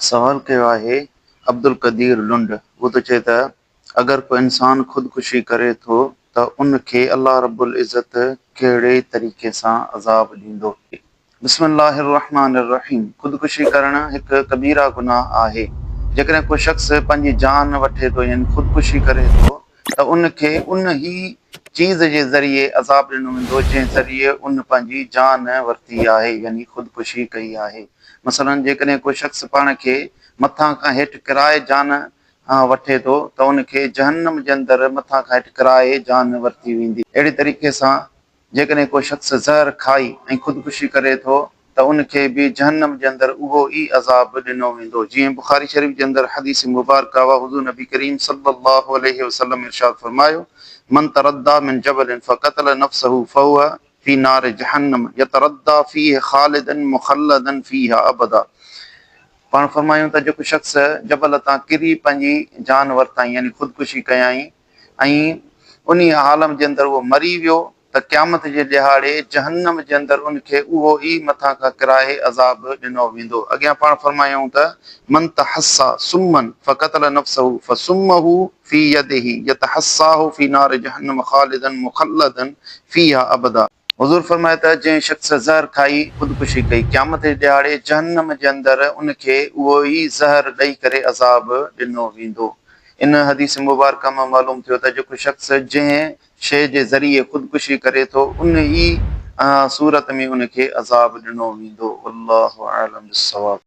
سوال ڪيو آهي عبدالقدير لنڊ اهو ٿو چئي ته اگر ڪو انسان خودڪشي ڪري ٿو ته ان کي الله رب العزت ڪهڙي طريقي سان عذاب ڏيندو؟ بسم الله الرحمٰن الرحيم خودڪشي ڪرڻ هڪ ڪبيره گناهه آهي جيڪڏهن ڪو شخص پنهنجي جان وٺي ٿو يعني خودڪشي ڪري ٿو ته ان کي ان ئي چيز جي ذريعي عذاب ڏنو ويندو جنهن ذريعي ان پنهنجي جان ورتي آهي يعني خودڪشي ڪئي آهي. مثلاً جيڪڏهن ڪو شخص پاڻ کي مٿان کان هيٺ ڪرائي جان وٺي ٿو ته ان کي جهنم جي اندر مٿان کان هيٺ ڪرائي جان ورتي ويندي. اهڙي طريقي سان جيڪڏهن ڪو شخص زهر کائي ۽ خودڪشي ڪري ٿو ته ان کي به جهنم جي اندر اهو ئي عذاب ڏنو ويندو جيئن بخاري شريف جي اندر حديث مبارڪه آ حضور نبي ڪريم صلي الله عليه وسلم ارشاد فرمايو من تردي من جبل فقتل نفسه فهو في نار جهنم يتردي فيه خالدا مخلدا فيها ابدا پاڻ فرمايون ته جيڪو شخص جبل تان ڪري پنهنجي جان ورتائين يعني خودڪشي ڪيائين ۽ انهيء عالم جي اندر اهو مري ويو ته قيامت جي ڏهاڙي جهنم جي اندر ان کي اهو ئي مٿان کان ڪراهي عذاب ڏنو ويندو. اڳيان پاڻ فرمايائون ته، من تحسّا سمّا فقتل نفسه فسمّه في يده يتحسّاه في نار جهنم خالدا مخلدا فيها ابدا. حضور فرمايو ته جنهن شخص زهر کائي خودڪشي ڪئي قيامت جي ڏهاڙي جهنم جي اندر ان کي اهو ئي زهر ڏئي ڪري عذاب ڏنو ويندو. ان حديث مبارڪه مان معلوم ٿيو ته جيڪو شخص جنهن شيء جي ذريعي خودڪشي ڪري ٿو ان ئي صورت ۾ ان کي عذاب ڏنو ويندو. والله اعلم بالصواب.